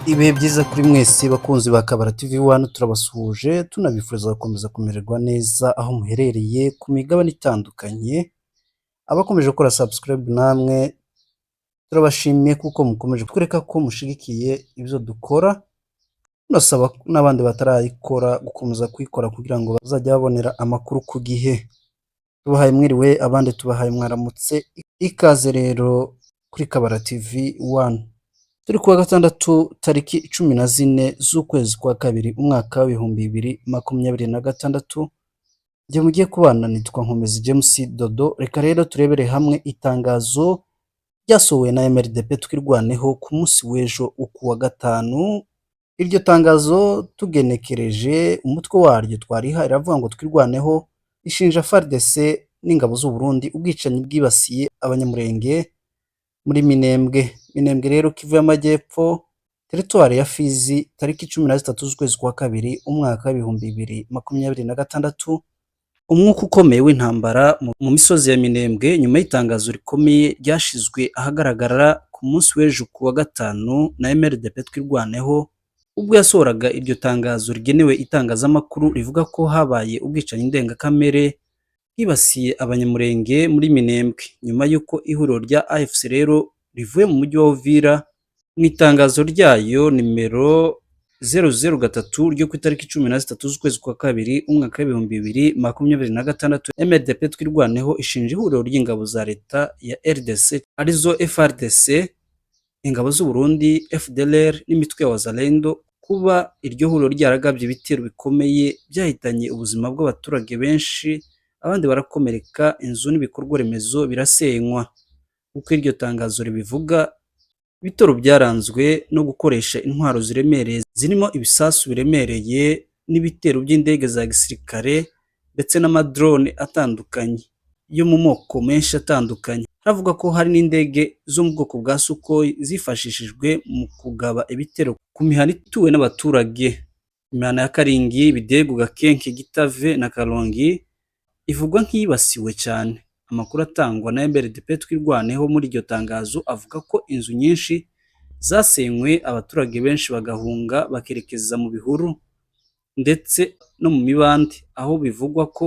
Ibihe byiza kuri mwese bakunzi ba Kabara TV One, turabasuhuje tunabifuriza gukomeza kumererwa neza aho muherereye ku migabane itandukanye. Abakomeje gukora subscribe namwe turabashimiye kuko mukomeje kutwereka ko mushigikiye ibyo dukora, tunasaba n'abandi batarayikora gukomeza kuyikora kugira ngo bazajye babonera amakuru ku gihe. Tubahaye mwiriwe, abandi tubahaye mwaramutse, ikaze rero kuri Kabara TV One. Turi kuwa gatandatu tariki 14 z'ukwezi kwa kabiri umwaka w'2026, njye mugiye kubana nitwa Nkomezi James Dodo. Reka rero turebere hamwe itangazo ryasohowe na MRDP Twirwaneho ku munsi w'ejo kuwa gatanu. Iryo tangazo tugenekereje umutwe waryo twariha iravuga ngo Twirwaneho ishinja FARDC n'ingabo z'u Burundi ubwicanyi bwibasiye Abanyamulenge muri Minembwe. Minembwe rero, Kivu y'Amajyepfo, teritwari ya Fizi, tariki 13 z'ukwezi kwa kabiri umwaka w'2026. Umwuka ukomeye w'intambara mu misozi ya Minembwe nyuma y'itangazo rikomeye ryashizwe ahagaragara ku munsi w'ejo kuwa gatanu na MRDP Twirwaneho, ubwo yasohoraga iryo tangazo rigenewe itangazamakuru rivuga ko habaye ubwicanyi ndengakamere bwibasiye Abanyamulenge muri Minembwe nyuma y'uko ihuriro rya AFC rero rivuye mu mujyi wa Uvira. Mu itangazo ryayo nimero 003 ryo ku itariki 13 z'ukwezi kwa kabiri umwaka w'2026, MRDP Twirwaneho ishinja ihuriro ry'ingabo za leta ya RDC arizo FARDC, ingabo z'u Burundi, FDLR n'imitwe ya Wazalendo kuba iryo huriro ryaragabye ibitero bikomeye byahitanye ubuzima bw'abaturage benshi, abandi barakomereka, inzu n'ibikorwa remezo birasenywa. Uko iryo tangazo ribivuga, ibitero byaranzwe no gukoresha intwaro ziremereye zirimo ibisasu biremereye n'ibitero by'indege za gisirikare ndetse n'amadrone atandukanye yo mu moko menshi atandukanye. Havuga ko hari n'indege zo mu bwoko bwa Sukhoi zifashishijwe mu kugaba ibitero ku mihana ituwe n'abaturage. Imihana ya Karingi, Bidegu, Gakenke, Gitave na Karongi ivugwa nk'iyibasiwe cyane. Amakuru atangwa na MRDP Twirwaneho muri iryo tangazo avuga ko inzu nyinshi zasenywe, abaturage benshi bagahunga bakerekeza mu bihuru ndetse no mu mibande, aho bivugwa ko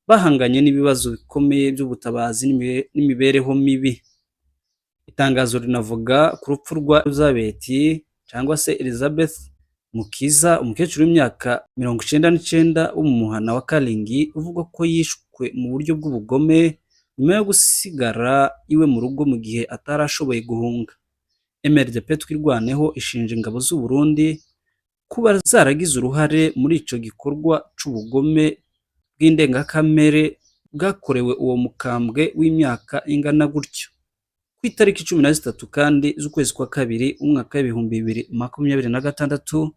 bahanganye n'ibibazo bikomeye by'ubutabazi n'imibereho mibi. Itangazo rinavuga ku rupfu rwa Elizabeth cyangwa se Elizabeth Mukiza, umukecuru w'imyaka 99 wo mu muhana wa Karingi, uvugwa ko yishwe mu buryo bw'ubugome nyuma yo gusigara iwe mu rugo mu gihe atari ashoboye guhunga. MRDP Twirwaneho ishinja ingabo z'u Burundi kuba zaragize uruhare muri ico gikorwa c'ubugome bw'indengakamere bwakorewe uwo mukambwe w'imyaka ingana gutyo. Ku itariki 13 kandi z'ukwezi kwa kabiri umwaka w'2026,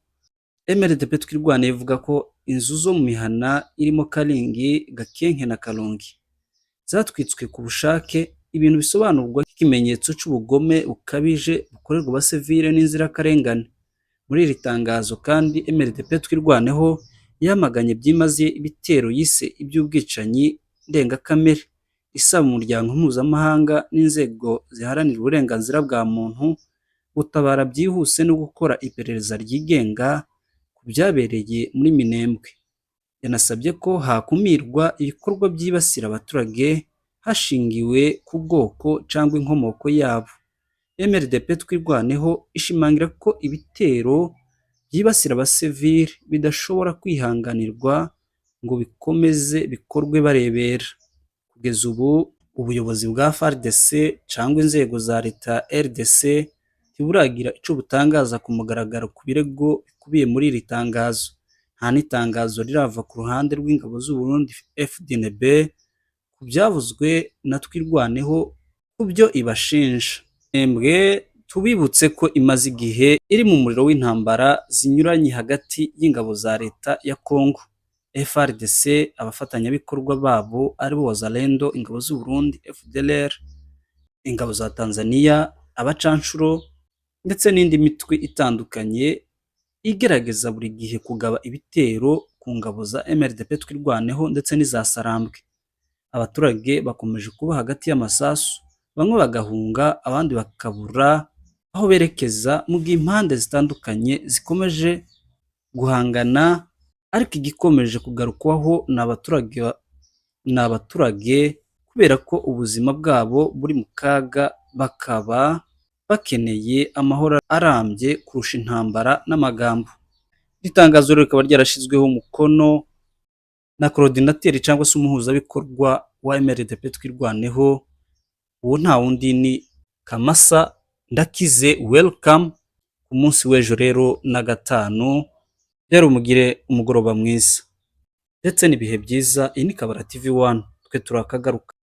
MRDP Twirwaneho ivuga ko inzu zo mu mihana irimo Karingi, Gakenke na Karongi zatwitswe ku bushake, ibintu bisobanurwa nk'ikimenyetso c'ubugome bukabije bukorerwa abasivile n'inzirakarengane. Muri iri tangazo kandi MRDP Twirwaneho yamaganye byimazeyo ibitero yise iby'ubwicanyi ndengakamere, isaba umuryango mpuzamahanga n'inzego ziharanira uburenganzira bwa muntu gutabara byihuse no gukora iperereza ryigenga ku byabereye muri Minembwe. Yanasabye ko hakumirwa ibikorwa byibasira abaturage hashingiwe ku bwoko cyangwa inkomoko yabo. MRDP Twirwaneho ishimangira ko ibitero byibasira abasivili bidashobora kwihanganirwa ngo bikomeze bikorwe barebera. Kugeza ubu ubuyobozi bwa FARDC cyangwa inzego za leta RDC ntiburagira ico butangaza ku mugaragaro ku birego bikubiye muri iri tangazo. Nta n'itangazo rirava ku ruhande rw'ingabo z'u Burundi FDNB ku byavuzwe na Twirwaneho ku byo ibashinja. Minembwe tubibutse ko imaze igihe iri mu muriro w'intambara zinyuranye hagati y'ingabo za leta ya Congo FARDC, abafatanyabikorwa babo aribo Wazalendo, ingabo z'u Burundi, FDLR, ingabo za Tanzania, abacanshuro ndetse n'indi mitwe itandukanye igerageza buri gihe kugaba ibitero ku ngabo za MRDP Twirwaneho ndetse n'iza Sarambwe. Abaturage bakomeje kuba hagati y'amasasu, bamwe bagahunga abandi bakabura aho berekeza, mu gihe impande zitandukanye zikomeje guhangana, ariko igikomeje kugarukwaho ni abaturage kubera ko ubuzima bwabo buri mu kaga, bakaba bakeneye amahoro arambye kurusha intambara n'amagambo. Iri tangazo rero rikaba ryarashyizweho umukono na coordinateur cyangwa se umuhuzabikorwa wa MRDP Twirwaneho. Uwo nta wundi ni Kamasa Ndakize Welcome. Ku munsi w'ejo rero na gatanu rero, mugire umugoroba mwiza ndetse n'ibihe byiza. Iyi ni Kabara TV 1, twe turakagaruka.